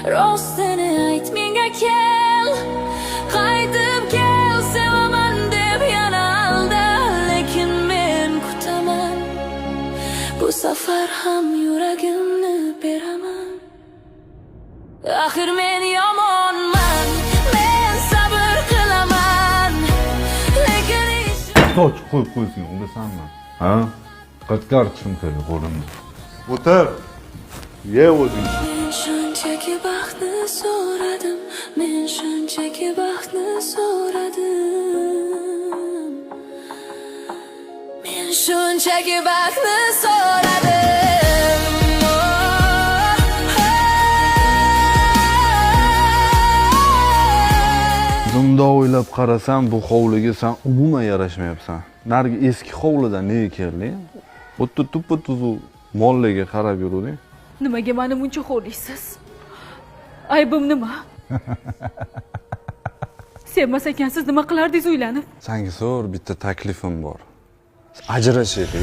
Rostini ayt menga, kel, qaytib kel. Sevaman deb yana alda, lekin men kutaman. Bu safar ham yuragimni beraman. Axir men yomonman, men sabr qilaman, lekin ish Soch qo'yib qo'ysin, ulasanmi? Ha? Qaytarishim kerak qo'limni. O'tir. Ye o'zing. Men shunchaki baxtni so'radim, men shunchaki baxtni so'radim, men shunchaki baxtni so'radim. Oh, oh. Bundoq o'ylab qarasam, bu hovliga san umuman yarashmayapsan. Narigi eski hovlidan nega kelding? Bu yerda tuppa tuzuv mollarga qarab yuruvding. Nimaga mani muncha xo'rlaysiz? Aybim nima? Sevmas ekansiz, nima qilardingiz uylanib? Sanga zo'r bitta taklifim bor. Ajrashaylik.